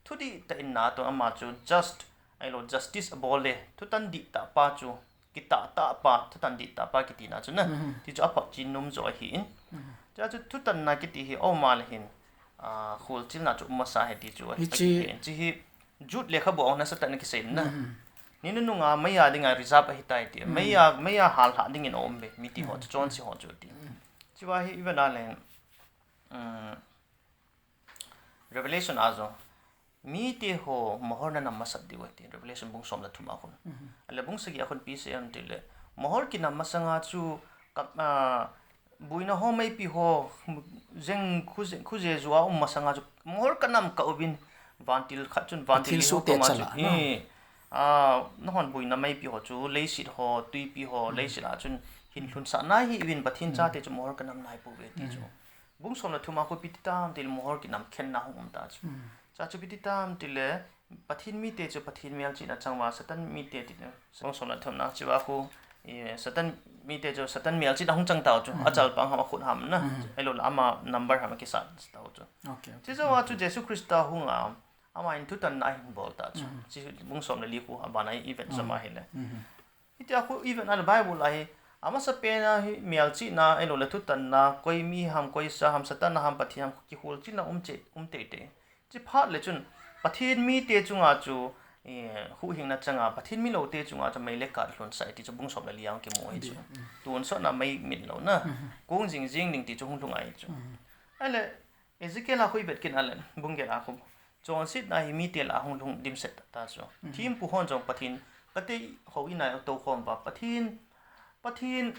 Thu dihtah in na tong ama chu just, ahilou justice abol le, thutan dihtah pa chu, kitah tah pa, thutan dihtah pa kitina chu na. Ti chu aphat chin nom jo ahin. Chua chu thutanna kiti hi, o ma le hin, ah, kholchilna chu um masa ahi ti chu, hiche, aki, hiche hi, Jude lekhabu a nasatah in akisei na. Ni nunung a meiya dinga reserve ahitai ti. Meiya, meiya hallhah dingin aum be, mite ho chu, chonse ho chu ti. Chua hi ivet a le, um, Revelation a jong, mite ho mohor nanam masat diu ahi ti. Revelation bung som le thum a khun. Ale bung sagi a khun ipi asei em tile, mohor kinam masanga chu, kap, ah, Boina ho meipi ho, jeng khu je, khu je jua um masanga chu, mohor kanam kah uvin, vantil khat chun, vantil Pathen li ho sohte koma chu, chala, na. Eh, ah, nahon boina meipi ho chu, leiset ho, twipi ho, leiset a chun, hin lhunsah nai hih uvin, Pathen chate chu mohor kanam nai pouve ti chu. Bung som le thum a khu ipi ti tam tile mohor kinam khenna hung um ta chu. Chua chu ipi ti tam tile, Pathen mite chu Pathen melchihna chang uva, Satan mite ti, bung som le thumna chua khu, eh, Satan mite chu Satan melchihna hung chang tau chu, achal pang ham akhut ham na, ahilou le ama number ham akisat tau chu. Okay, okay. Chujouva chu Jesu Christa hung a, ama in thutanna ahin bol ta chu. Chu bung som le li khu abana ivet jom a hile. Hitia khu ivet na le Bible a hi, amasapen a hi melchihna, ahilou le thutanna, koi mi ham, koi sa ham, Satan ham, Pathen ham, kikholchilna um che, um teitei. Chuphat le chun, Pathen mite chunga chu, eh, huhhingna changa, Pathen miloute chunga chu mei le kath lhunsah e ti chu bung som le li a kimu ahi chu. Tonsot na mei mit lou na. Kong jing jing ding ti chu hung lhung ahi chu. Ahile, Ezekiel a khu ivet kit a le, bung get a khu. Chonsetna hi mite lah a hung lhung dimset ta chu. Thempu hon jong Pathen, kati ho ina tou khom uva, Pathen, Pathen,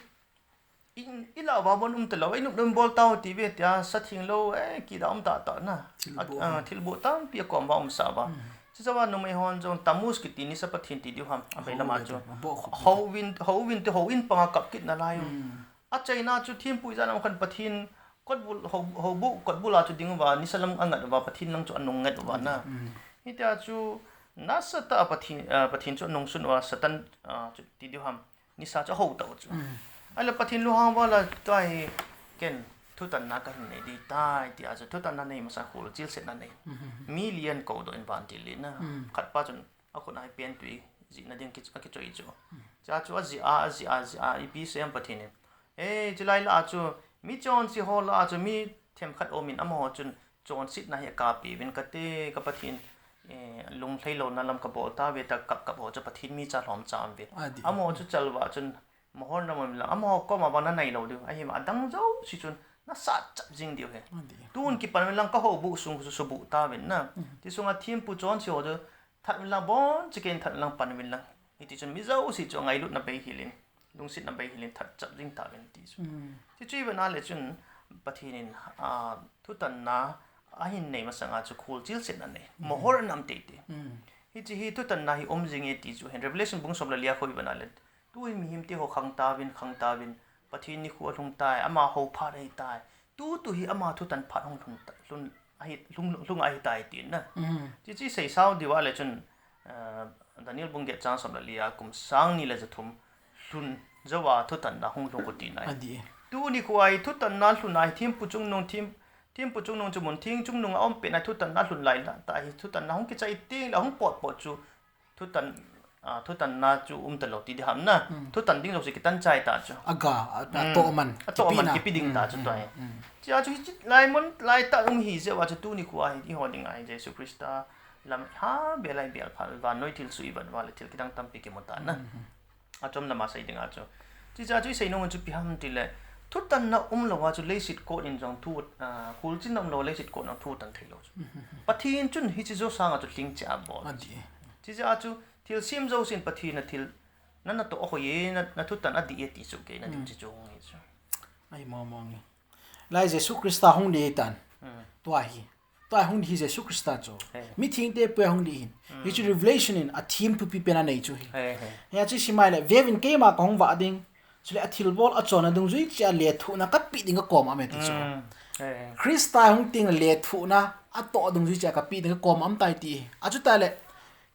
In, ilah uva bon um talou, inop nom bol tau ti ve tia, sa theng lou, eh, kida um tah tah na. Thilboh. Ah, thilboh tampi akom uva umsah uva. Chujouva numei hon jong Tammuz kiti nisa pathen ti diu ham, abei lama chu. Hou uvin, hou uvin ti hou in panga kap kit nalai u. Achaina chu thempu ijat ham khat pathen, kotbul, hou, houbuh, kotbul a chu ding uva, nisa lam angat uva, pathen lang chu anung ngat uva na. Hitia chu, nasatah a pathen, ah, pathen chu anung sun uva, Satan, ah, chu ti diu ham. Nisa chu ahou tau chu. Ahile Pathen lunghang vala tua hi ken thutanna kahin nei ding tai, tia chu thutanna nei masa kholchil setna nei. Mi li ahin koudoh in vantil li na. Khat pa chun akhut a hi pentui jihna ding ki, akichoi chu. Chua chu ajih a, ajih a, ajih a, ipi asei em Pathen in. Eh, chulai lah a chu mi chonse ho lah a chu mi themkhat um in amaho chun Chonsetna hi akap uvin kati ka Pathen, eh, lunglhai louna lam kabol tauve tia kap kap ho chu Pathen mi cha lhom cha um ve. Amaho chu chalva chun mohor namun lang, amaho koma vang nanai lou diu. Ahivang adang jouse chun nasat chap jing diu ahi. Tun kipan uvin lang ka houbuh sung chu subuh tauvin na. Ti sunga thempu chonse ho chu that uvin lang, bonchauva that uvin lang, pan uvin lang. Hiti chun mi jouse chu angailutna beihel in, lungsetna beihel in that chap jing tauvin ti chu. Ti chu ivet na le chun Pathen in, ah, thutanna ahin nei masanga chu kholchil setna nei. Mohor anam teitei. Hiche hi thutanna hi um jing e ti chu hin Revelation bung som le li a khu ivet na le. Tuhin mihem te ho khang tauvin, khang tauvin, Pathen nikho alhung tai, ama hou phat ahitai. Tutu hi ama thutan phat hung lhung ta, lhung ahi, lhung, lhung ahitai tina. Ti chu isei sao diu a le chun, eh, Daniel bung get chang som le li a kum sang ni le ja thum lhun jouva thutanna hung lhung u tina ahi. Tuni khu ahi thutanna lhun ahi thempu chungnung, them, thempu chungnung chu mun theng chungnung a um pen ahi thutanna lhun lai la ta hi thutanna hung kichai teng le hung potpot chu thutan, a, thutanna chu um talou ti di ham na. Thutan ding jouse kitan chai ta chu. Aga, a, a toh man, a toh man kipi ding ta chu tua hi. Chia chu hichi lai mun lai ta um hi jeh a chu tuni khu ahi eiho ding ahi Jesu Christa lam ha be lai be pha vannoi thilsoh i vet uva le thil kidang tampi kimu ta na. Achom lama sei ding a chu. Chicha chu i sei nom chu ipi ham tile, thutanna umlou a chu leiset kot in jong thu, a, kholchilna umlou a leiset kot in jong thu tan theilou chu. Pathen chun hiche jo sanga chu lhingcheh a bol. Chicha chu thil sem jousen Pathen a thil na natoh a hoi e, na, na thutan adih e ti chu kei na ding chu chu hung hi chu. Ahi mong mong e. Lai Jesu Christa hung ding ahitan. Tua hi. Tua hung ding hi Jesu Christa chu. Mithengte pua hung ding ahin. Hichu Revelation in a theme thupi pen anei chu hi. Hia chu simai le, veuvin keima kahung vah ding. Chule athilbol achonna dungjui cheh a lethuhna kapeh ding kakom a um e ti chu. Christa hung teng le lethuhna atoh dungjui cheh a kapeh ding kakom a um tai ti. Achuti le,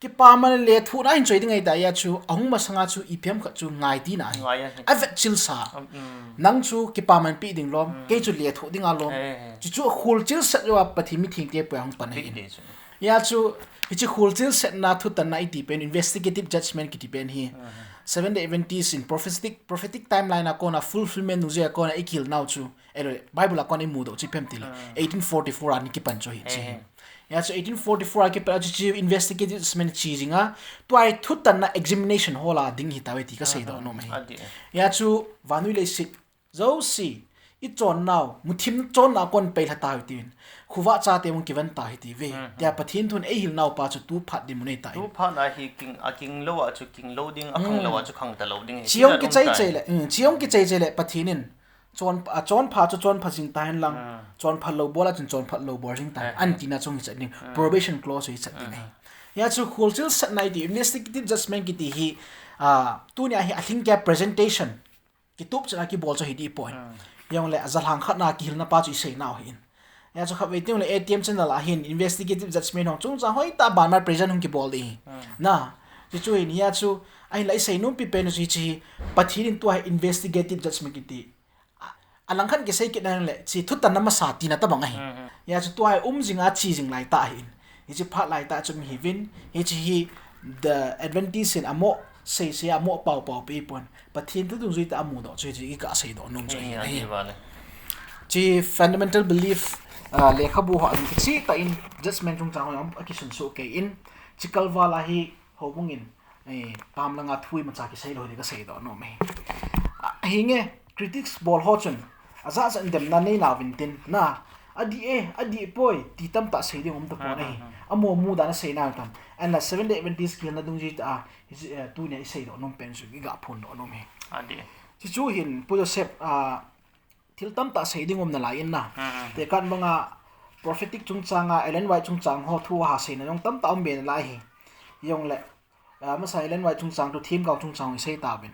kipaman le lethuhna ahin choi ding ahitai a chu, ahung masanga chu ipi ham khat chu ngai tina ahi. Avetchilsa. Nang chu kipaman peh ding lom, kei chu lethuh dinga lom. Chuchu akholchil set jouva Pathen mithengte pua hung pan ahin. Hia chu, hiche kholchil setna thutanna iti pen, investigative judgment kiti pen hi. Seventh Day Adventist in prophetic, prophetic timeline a kona fulfillment nungjui a kona ikihil nau chu. Eloi, Bible a kona imudoh chu ipi ham tile, eighteen forty-four a ana kipan chu hiche. Hia chu eighteen forty-four a kipan a chu chi investigative judgment chi jinga, tua hi thutanna examination hall a ding hitauve ti kaseidoh nom ahi. Hia chu vannoi leiset jouse, ichonnau, muthim chonna a kon peilha tauve tin. Khovah chate mong kiven tauve tiuve. Tia Pathen thun eihil naupa chu tu phat dinmun ahitai. Tu phat a hi king, akinglouva chu kinglou ding, akhanglouva chu khang talou ding. Chi hung kichai chai le, chi hung kichai chai le Pathen in. Chon, a, chonpha chu chonpha jing tahen lang, chonpha lou bol a chun chonpha lou bol jing tahen. An tina chu hichat ding, probation clause hichat ding ahi. Hia chu kholchil setna iti, investigative judgment kiti hi, a, tunia hi alhingkeiya presentation. Kitup chan a kibol chu hiding poi. Hijongle, ajalhang khatna kihilna pa chu iseinau ahin. Hia chu khatvei teng le A T M channel a hin investigative judgment hung chungchang hoitah banmai present hung kibol ding ahi. Na, chuchu hin hia chu, ahinla isei nompi pen chu hiche hi, Pathen in tua hi investigative judgment kiti. A, alangkhat kisei kit nale, hiche thutanna masa tina tobang ahi. Hia chu tua hi um jinga che jing laitah ahin. Hiche phat laitah chu um hiuvin, hiche hi The Adventist in amoh seisei a amoh paopao pi pon. Pathen thu dungjui tah a amudoh chu hiche hi kaseidoh nom chu ahi. Hiche fundamental belief, a, lekhabu ho a ding kichehtah in judgment chungchang ho akisunsuh kei in, hiche kalval a hi houbung in, eh, pamlanga thu imacha kiseilou hi kaseidoh nom ahi. A, hinge, critics bol ho chun, ajat jat in demna neinauvin tin, na, adih e, adih poi, ti tamtah sei ding um tapon ahi. Amu amu dan aseinau tan. Ahinla Seventh Day Adventist kihilna dungjui tah a, hiche, eh, tunia iseidoh nom pen chu iga phondoh nom ahi. Chuchu hin, Pu Joseph, a, thil tamtah sei ding um nalai in na. Tekah banga prophetic chungchanga, Ellen White chungchang ho thu ahaseina jong tamtah um be nalai ahi. Hijongle, a, masa Ellen White chungchang thu themgao chungchang isei tauvin.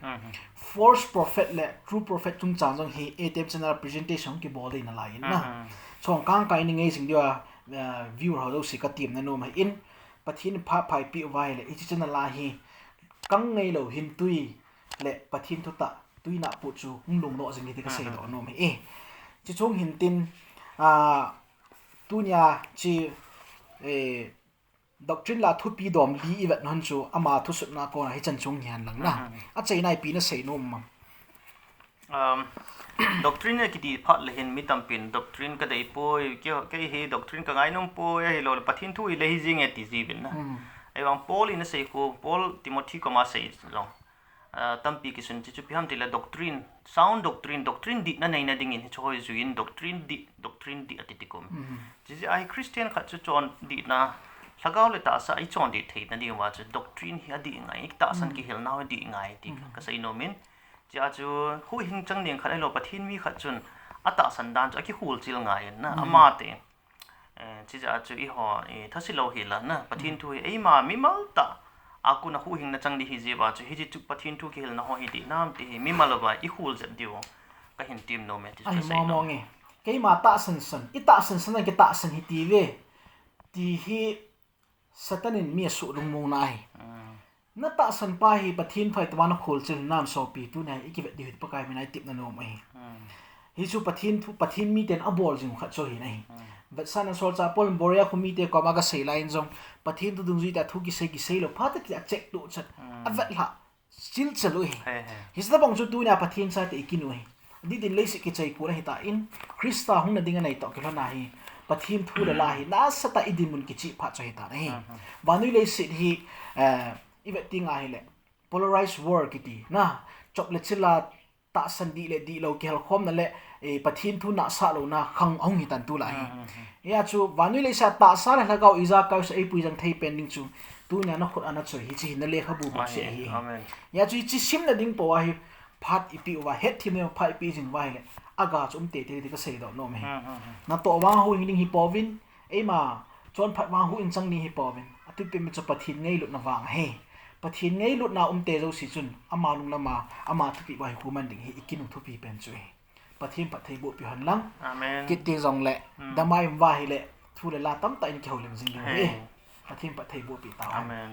False prophet le true prophet chungchang jong hi A T M channel presentation kibol ding nalai in na. Chomkhat kei ni ngei jing diuva, a, viewer ho jouse katemna nom ahin. Pathen in phat pha eipeh uva ahile, hiche channel a hi kang ngeilou hin tui le Pathen thutah, tui nahput chu hung lungdoh jing hi ti kaseidoh nom ahi. Chuche chung hin tin, a, tunia hiche, eh, doctrine la thupi dom li ivet hon chu ama thusutna kona hichan chung hihen lang na. Achaina ipi nasei nom am? Doctrine kiti phat le hin mi tampin doctrine kadei poi, kei, kei hi doctrine kangai nom poi, ahiloule Pathen thu hile hijinge ti jiuvin na. Ahivang Paul in asei khu, Paul Timothy koma asei jong, a, tampi kisun chu ipi ham tile doctrine, sound doctrine, doctrine dihna neina dingin hiche ho hi juiyin doctrine dih, doctrine dih ati ti kom. Chujeh a hi Christian khat chu chondihna, lhagao le tahsa ichondih theina diuva chu doctrine hi adih ngai, tahsan kihilnau hi adih ngai ti kasei nomin. Chujeh a chu huhhing chang ding khat ahilou, Pathen mi khat chun atahsan dan chu akikholchil ngai in na, amate. Eh, chujeh a chu eiho, eh, thase lou hila na, Pathen thu hi eima mimal tah a kona huhhingna chang ding hijeh a chu, hiche chu Pathen thu kihilna ho hi dih nam ti hi mimal uva ikhol jep diu kahin tem nome ti chu kasei nom e. Keima tahsan san, itahsan san a kitahsan hitiuve ti hi Satan in mi asuh lungmongna ahi. Natahsan pa hi Pathen thu ahi tia nakholchil nam sopi tunia ikivet diu hi Pakai mina itepna nom ahi. Hichu Pathen thu, Pathen miten abol jing khat chu ahi nahi. Vetsahna solchah Paul in Berea kho mite koma agasei laiyin jong, Pathen thu dungjuiya thu kisei, kisei lou phat a ti a check doh chan. Avet lha, chilchel u ahi. Hiche tobang chu tunia Pathen chate ikin u ahi. Adih din leiset kichai kon ahitan, Christa hung nading anei toh kilhon a hi, Pathen thu le la hi nasatah a idinmun kicheh phat chu ahitan ahi. Vannoi leiset hi, eh, ivet teng ahile, polarized world kiti na, chop le chil a tahsan dih le dihlou kihelkhomna le, eh, Pathen thu nahsah louna khang ahung hitan tulai hi. Hia chu vannoi leiset a tahsa le lhagao ijakai seh eipui jeng thei pen ding chu, tunia nakhut a nachoi hiche hi nalekhabu bouseh ahi. Hia chu hiche simna ding pou ahi, phat ipeh uva, hetthemna phat ipeh jing uva ahile, aga chu um teitei ti kaseidoh nom ahi. Natoh vang hung hing ding hipouvin, eima chonphat vang hung chang ding hipouvin, athupi pen chu Pathen ngailutna vang ahi. Pathen ngailutna umte jouse chun ama lunglam a, ama thupeh uva hi huhman ding ahi, ikin u thupi pen chu ahi. Pathen phattheiboh peh hen lang. Kit teng jongle, dama i um uva ahile, thu le la tamtah in kihoulim jing ding ahi. Pathen phattheiboh peh tauhen.